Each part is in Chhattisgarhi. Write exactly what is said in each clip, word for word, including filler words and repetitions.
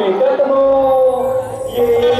कदमों ये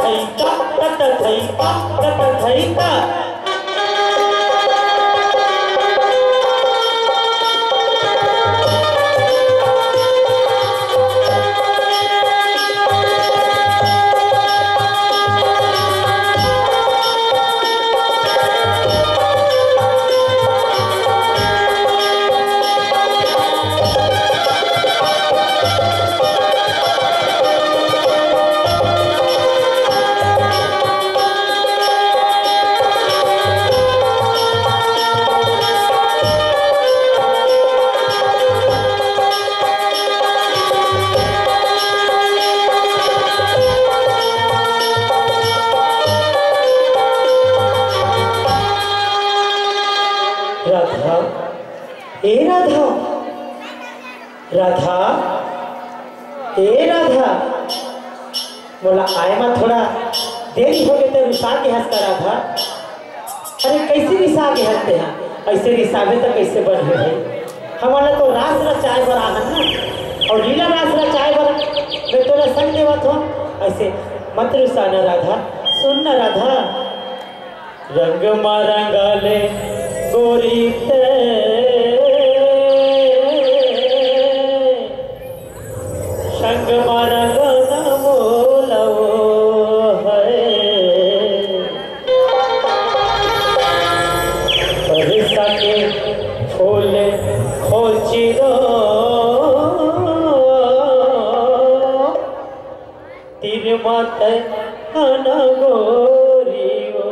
थैका, तत थैका, तत थैका। राधा, ए राधा, राधा, ए राधा, मोला आए म थोड़ा देरी होगे, त रिसा गे हस का राधा? अरे, कइसे रिसा गे हस तेहा? अइसे रिसाबे त कइसे बनही भाई? हमन ला तो रास रचाए बर आहन ना, अउ लीला रास रचाए बर मैं तोला संग देवत हंव। अइसे मत रिसा ना राधा, सुन ना राधा। रंग मा रंगा ले गोरी ते, संग मा रंगा ना मोला ओ है। बरसा के फूल खोचिरो, तीर माते खाना गोरी ओ।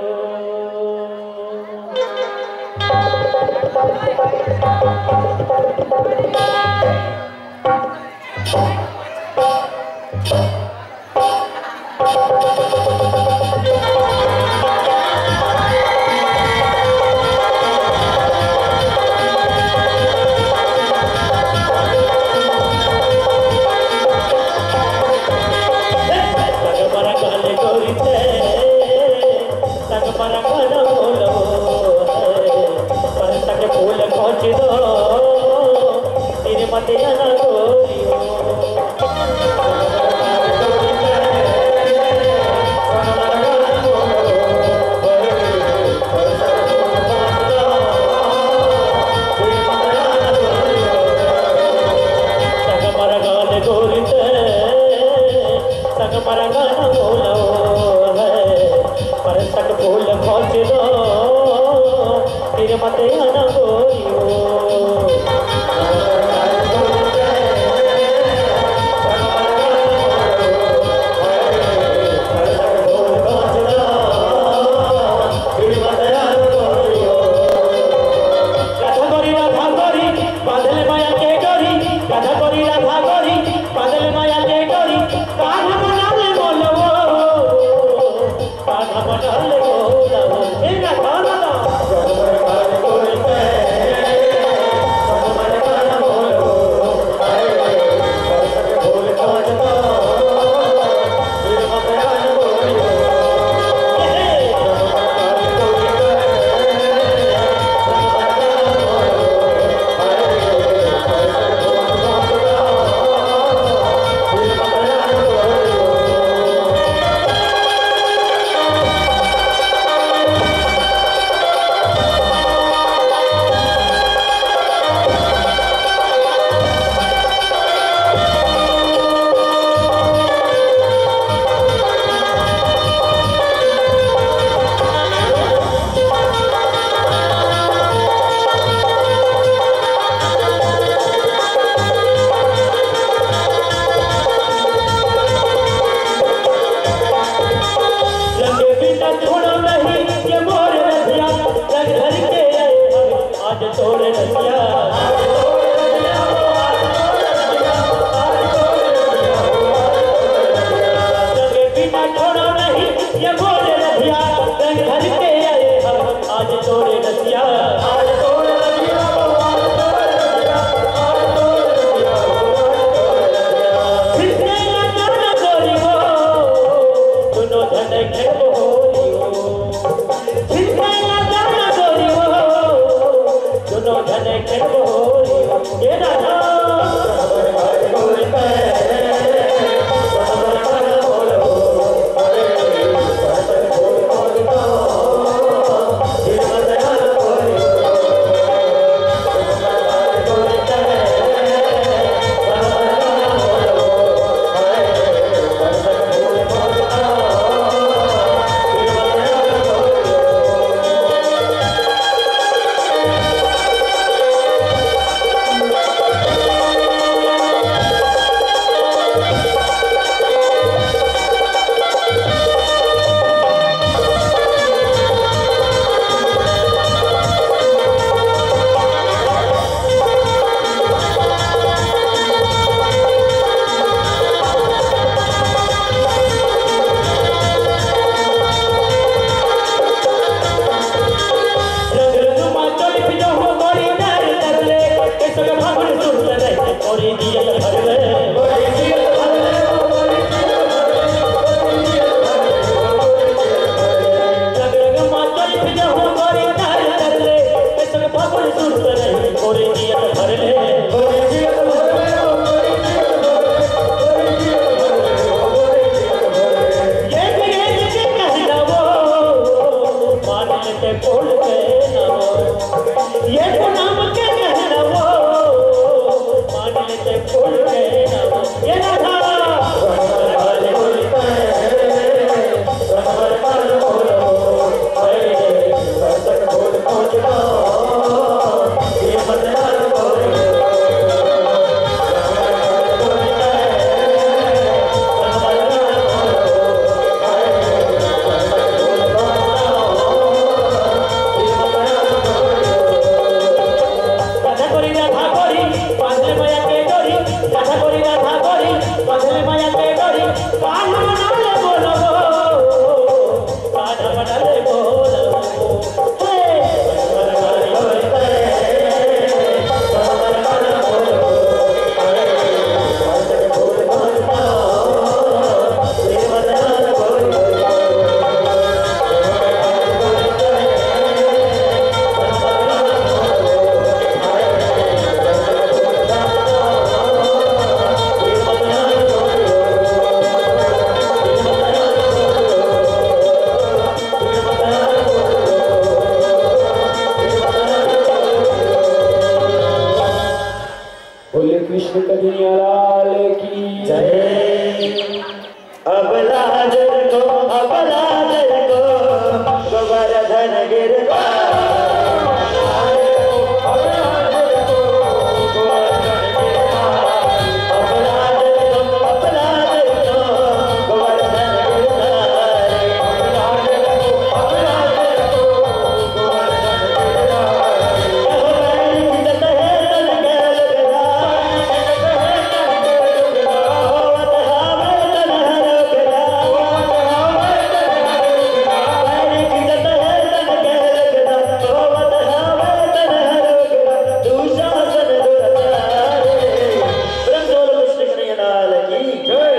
प्रेम से बोलो कृष्ण कन्हैया लाल की। जय।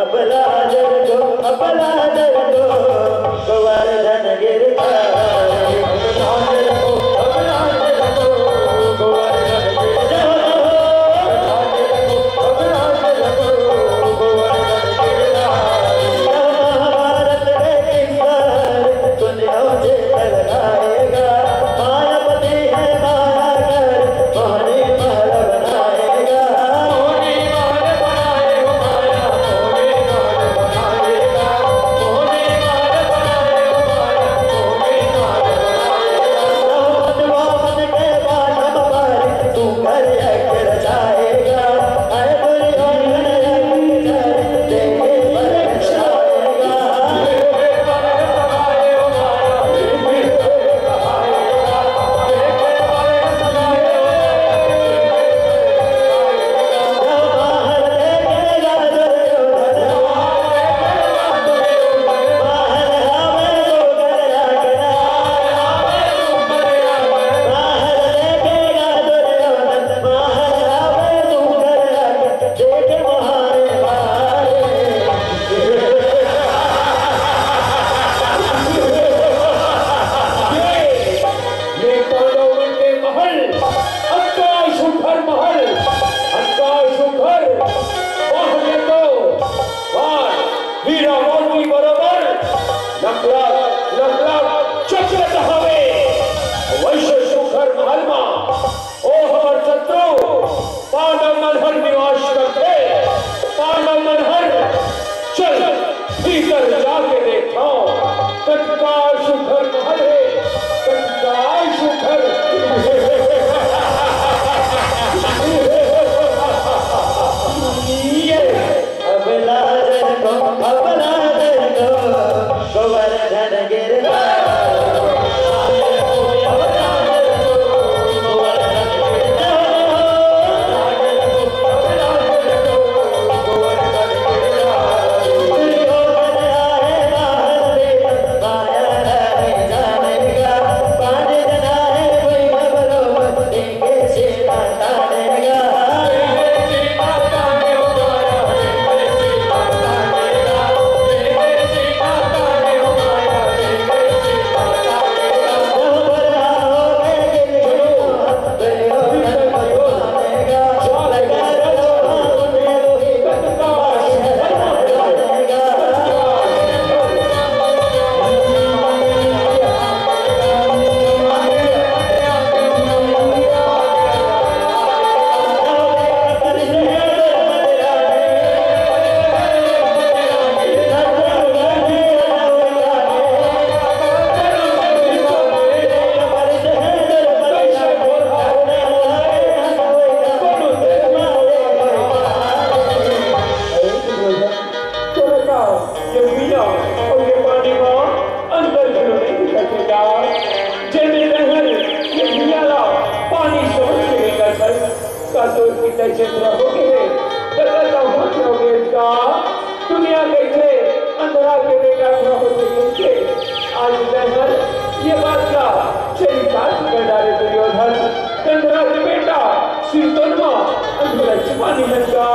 अबला जन को, अबला जन को, गोवर्धन गिरधारी। ये पांडव के महल, अंकासुर महल, अंकासुर, वहां के तो और हीरा मोती बरोबर लख लाख, लख लाख चमकत हवे। वैसे सुघर महल मा ओ हमर शत्रु पांडव मन हर निवास करथे। पांडव मन हर, चल भीतर जाके देखथंव, कतका सुघर महल हे, कतका सुघर। ये अबला जन को, अबला जन को, गोवर्धन गिरधारी। ये वीणा अउ ये पानी मा अंतर घलो नइ दिखत हे का? जेमे तैंहर ये वीणा ला पानी समझ के नइ करथस, का तोर पिता चंद्रा हो गे हे, त का तैं होत हो गे का? दुनिया कहिथे अंधरा के बेटा अंधरा होथे कहिके। आज तैंहर ये बात ला चरितार्थ कर डारे दुर्योधन। अंधरा के बेटा सिरतोन मा अंधरा चुपानी हन का,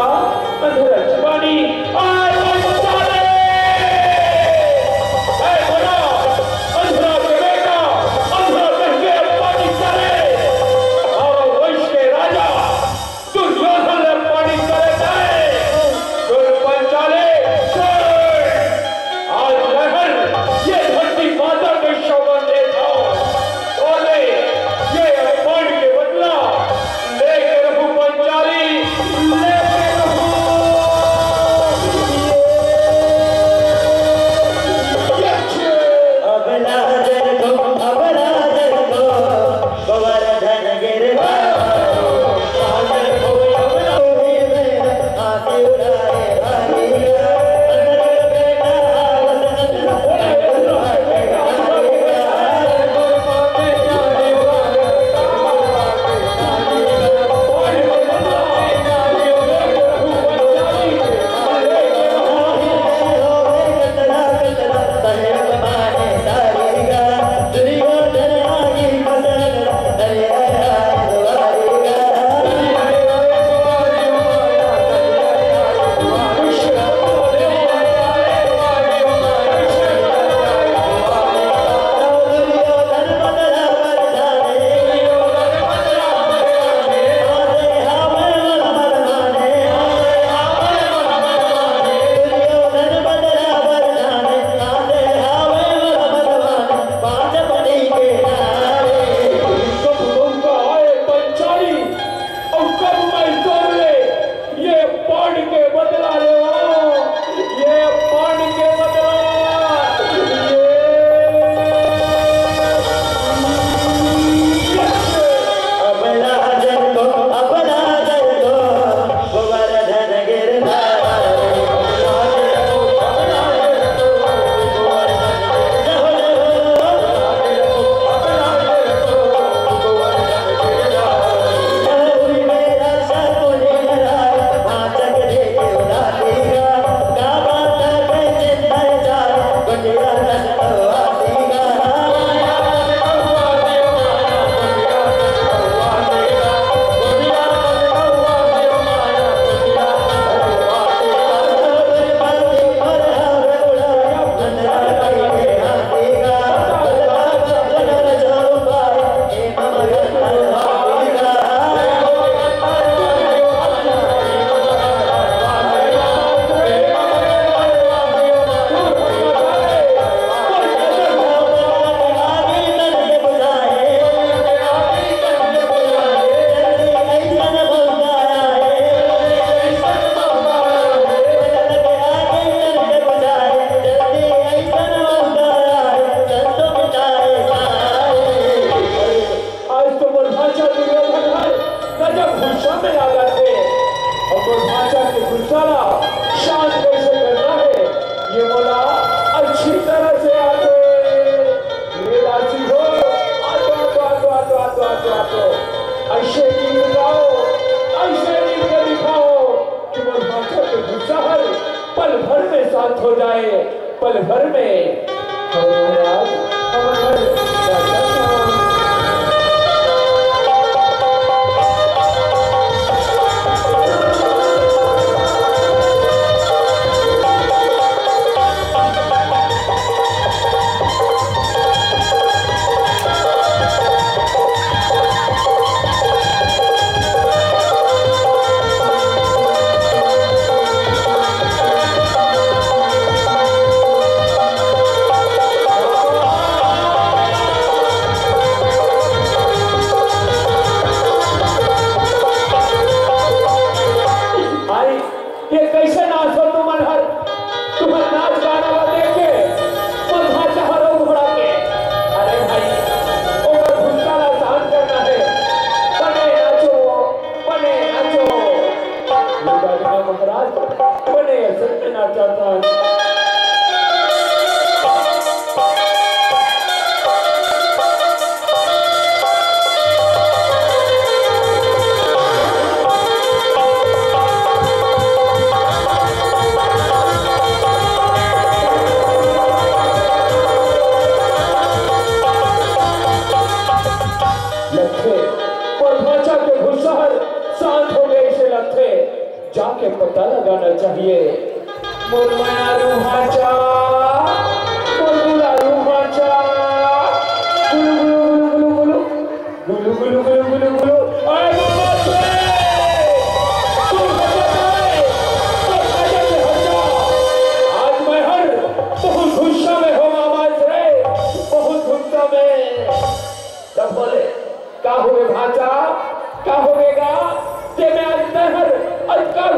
अंधरा चुपानी। आय, आय, बचा ले। ए भला, अंधरा के बेटा, अंधरा कहिके पानी करे। अउ वंश के राजा दुर्योधन ले पानी करे जाए। सुन पंचाले, सुन। आज तैंहर ये धरती माता के सौगंध देथंव। ओले, ये अपमान के बदला लेके रहूं पंचाली, लेके रहूं।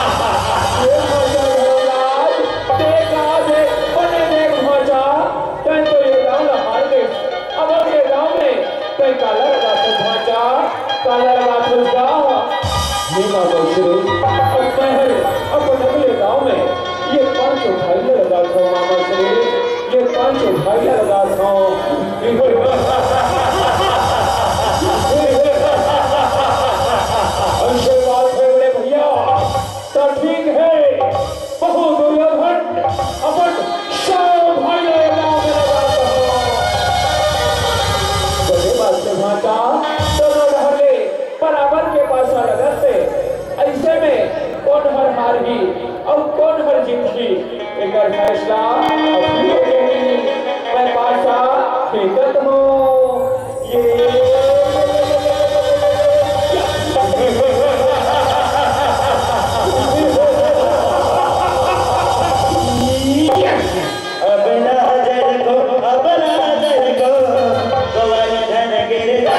ये भांचा धर्मराज, देख आज, बने देख भांचा, तैं तो ये दांव ला हार गइस। अब, अब ये दांव में तैं काला लगाथस भांचा, काला लगाथस गा? हे मामा श्री, अब मैं हर अपन अगले दांव में ये पांचों भाई ला लगाथंव मामा श्री, ये पांचों भाई ला लगाथंव। अइसे बात हे बड़े भैया, त ठीक हे, पहुं दुर्योधन, अपन सब भाई ला ये दांव में लगाथंव। बड़े बात हे भांचा, दोनों डहर ले बराबर के पासा लगत हे। अइसे में कोन हर हारही अउ कोन हर जीतही, एकर फैसला अभी हो जाही। मैं पासा फेंकत हंव। ये अपना दर को, अपना दर को, गोवर्धन गिरधा।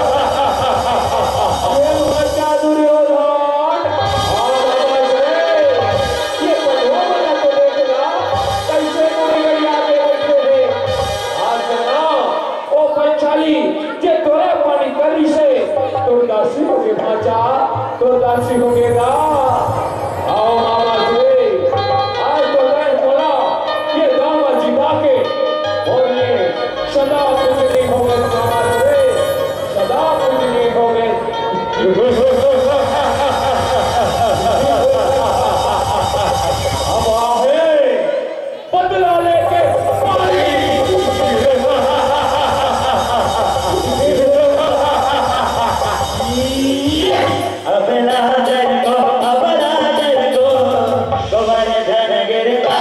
ये बच्चा दुर्योधन, हाँ बाबा रे, ये पटवा वाला तो देख ला, कैसे मुड़ी गड़िया के बैठे हे। आज ना, ओ पंचाली, जे तोरे पानी करी से, तोर दासी होगे बाचा, तोर दासी होगे गा। आओ मामा जी, आज तो मैं बोला, ये गाँव जीता के, और ये सदा पूजनीय होगे मामा जी, सदा पूजनीय होगे। अब आहे बदला लेके पानी। अब ना डर को, अब ना डर को, गोवर्धन गिरता।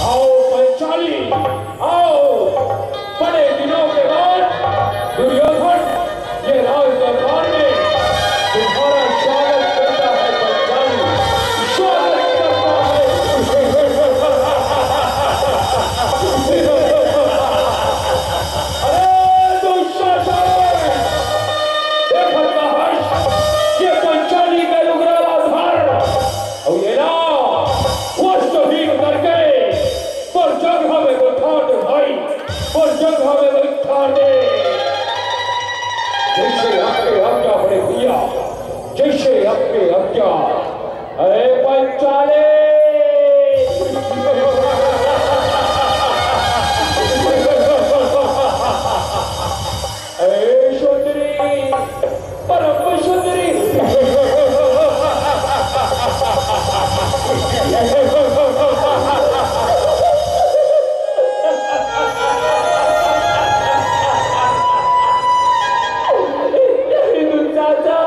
आओ पंचाली, आओ। बड़े दिनों के बाद दुर्योधन ये राज दरबार में तुम्हारा स्वागत करता है पंचाली, स्वागत करता है। अरे दुशासन, देखत का हर्ष, ये पंचाली के लुगरा ला धर, अउ ये ला वस्त्रहीन करके तोर जगह में बइठा दे भाई, तोर जगह में बइठा दे। जैसे आपके आज्ञा बड़े भैया, जैसे आपके आज्ञा। अरे पंचाले। अरे सुंदरी, परम सुंदरी। नहीं दूँ चाचा,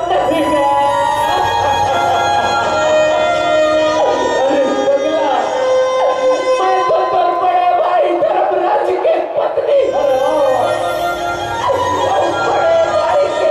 नहीं दूँ। अरे पगला, मैं तो तोर बड़े भाई धर्मराज के पत्नी हरव। बड़े भाई के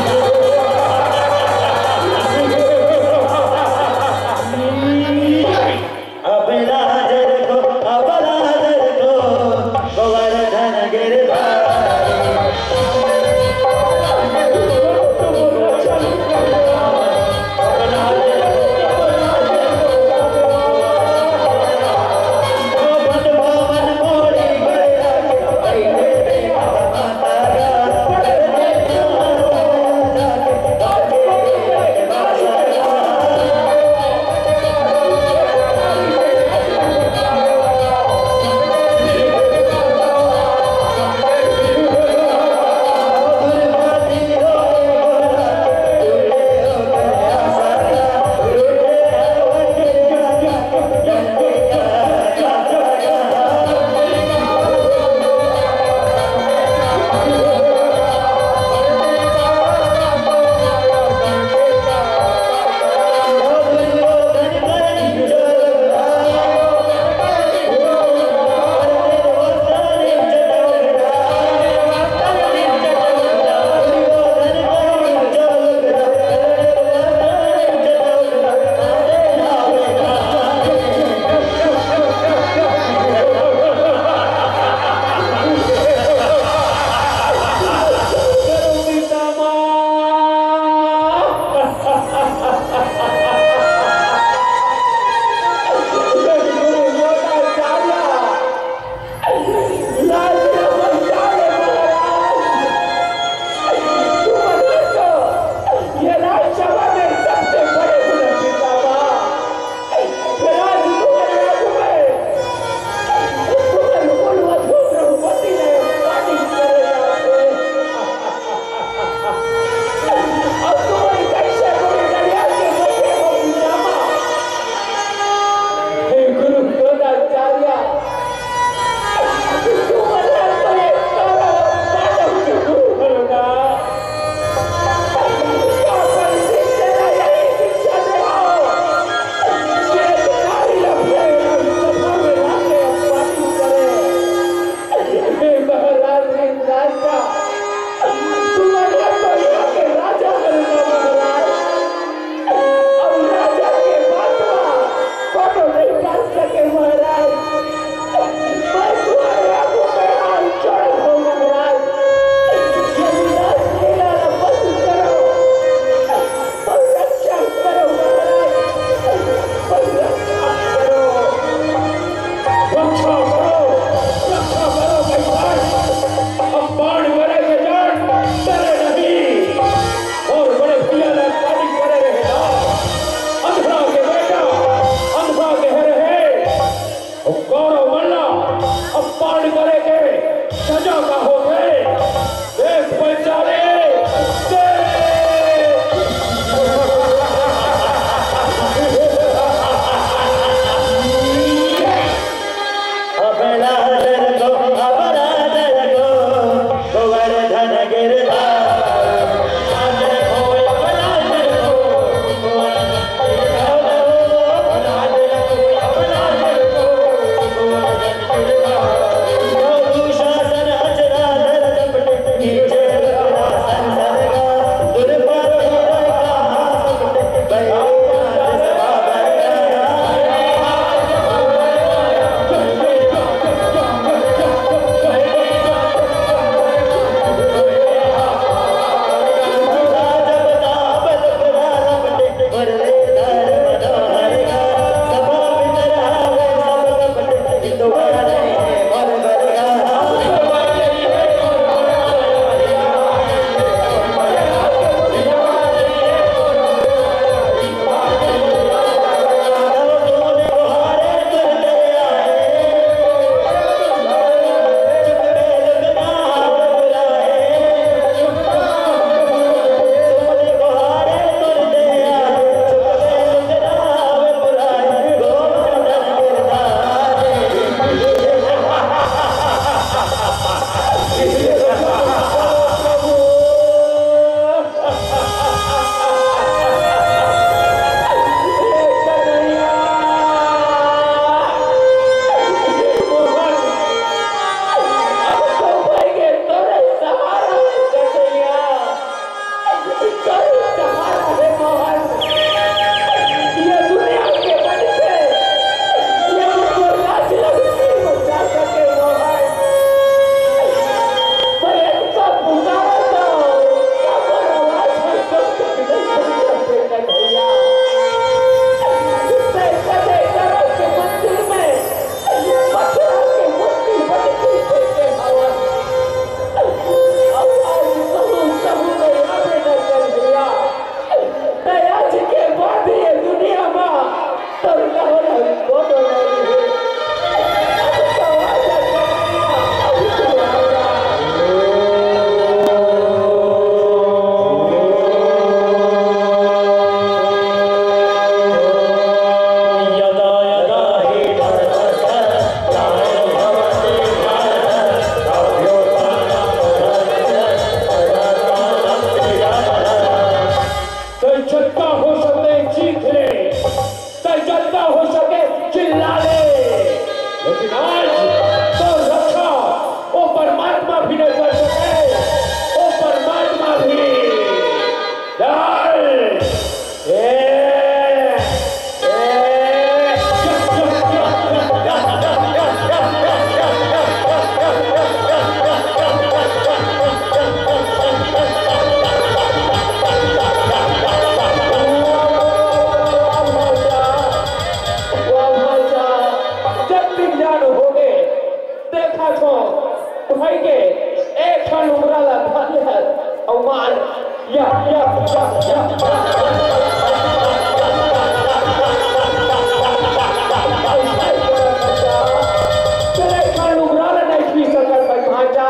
भाई के एक ठन लुगरा ला धर ले हस अउ मार, या, या, या, या। चल, एक ठन लुगरा ला नहीं खींच सकत भाई भांचा,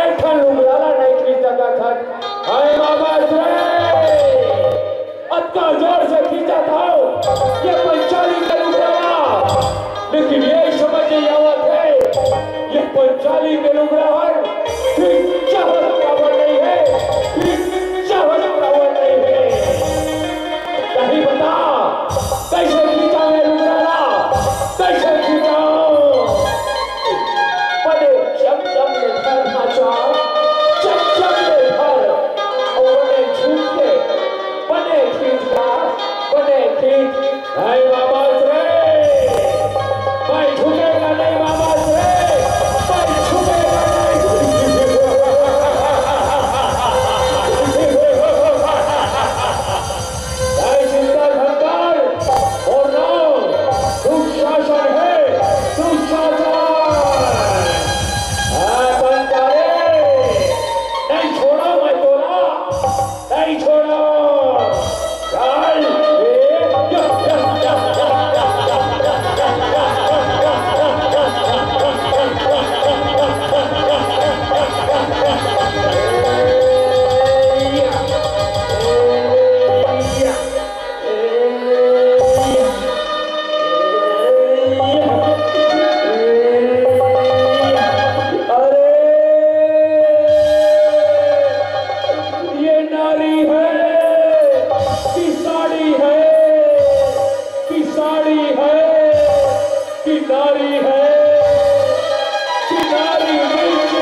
एक ठन लुगरा ला नहीं खींच सकत हन। हाय बाबा रे, अतका जोर से खींचत हव, ये पंचाली के लुगरा ला। लेकिन ये समझ नहीं आवत हे, ये पंचाली के लुगरा हर खींचा हो काबर नहीं हे, खींचा हो काबर नहीं हे। सही बता, कैसे खींचा मैं लुगरा ला, कैसे खींचा? बने चमचम ले धर भांचा, चमचम ले धर, अउ बने झुक के, बने खींच ला, बने खींच। नहीं बाबा रे, मैं झुकेगा नहीं बाबा रे, मैं झुकेगा नहीं। नहीं चिंता धनकर, और नाम दुशासन है, दुशासन। हाँ, बंजारे, नहीं छोड़ा मैं तोला, नहीं छोड़ा। चल, ए, या, या, या। अरे, ये नारी है कि साड़ी है, कि साड़ी है, कि नारी है, कि नारी बीच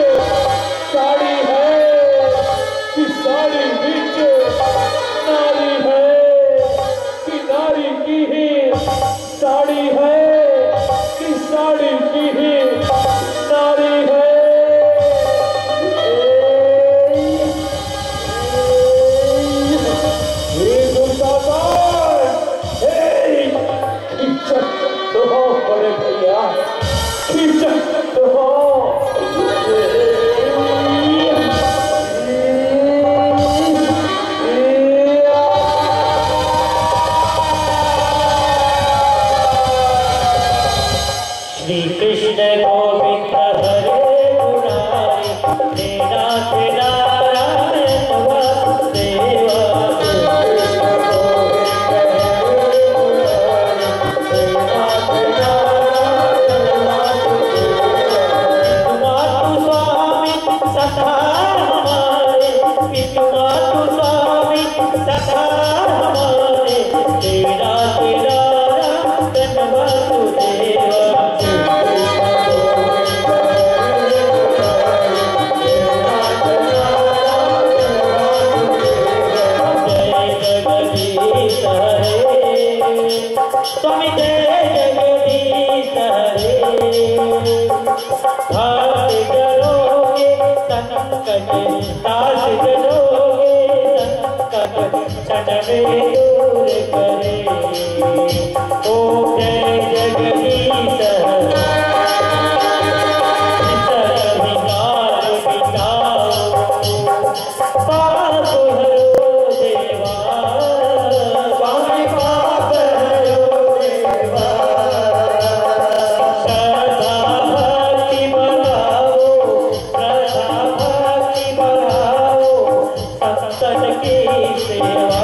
साड़ी है, कि साड़ी बीच नारी है, कि नारी की ही साड़ी है, कि साड़ी की ही नारी है। हे दुशासन, हे, इज्जत तो हो बड़े भैया, इज्जत तो हो। श्री कृष्ण गोविंद हरे मुरारी, हे नाथ नारायण वासुदेवा। श्री कृष्ण गोविंद हरे मुरारी, हे नाथ नारायण वासुदेवा। मातु स्वामी सदा हमारे, पितु मातु स्वामी सदा हमारे, तेरा तेरा रतन वसुदेवा। जय जगदीश हरे, स्वामी जय जगदीश हरे। भक्त जनों के संकट, दास जनों के संकट, क्षण में दूर करे। ओम जय जगदीश हरे। सभी काल मिटाओ, पाप हरो देवा, स्वामी पाप हरो देवा। श्रद्धा भक्ति बढ़ाओ, श्रद्धा भक्ति बढ़ाओ, संतन की सेवा।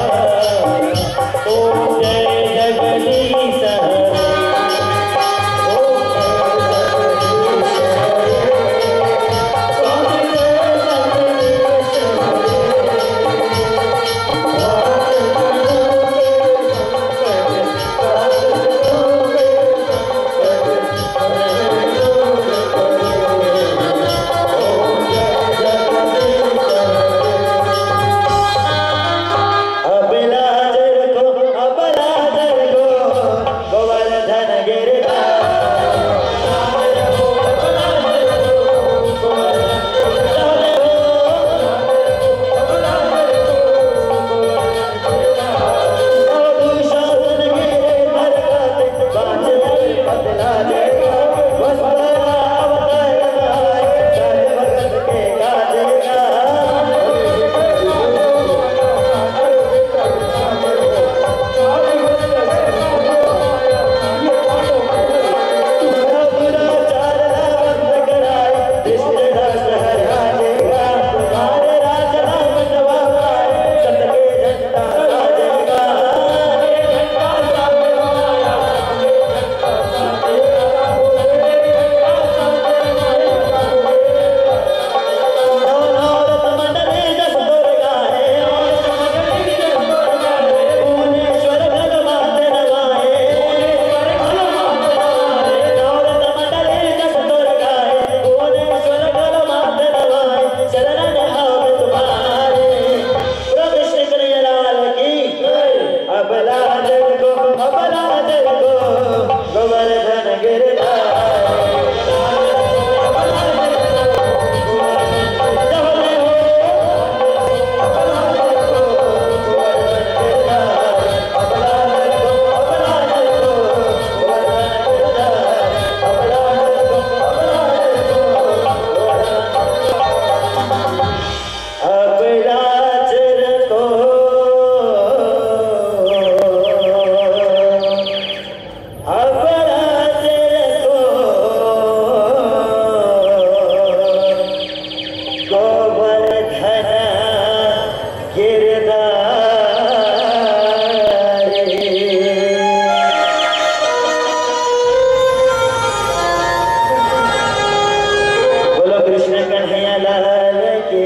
कृष्ण कन्हैया लाल की,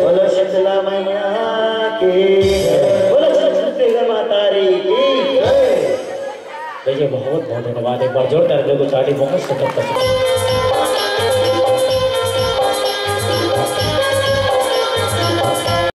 बोलो शीतला मैया की, बोलो सरस्वती माता री की। भैया, बहुत बहुत धन्यवाद, एक बार जोरदार लोगों ताली, बहुत सुंदर प्रस्तुति।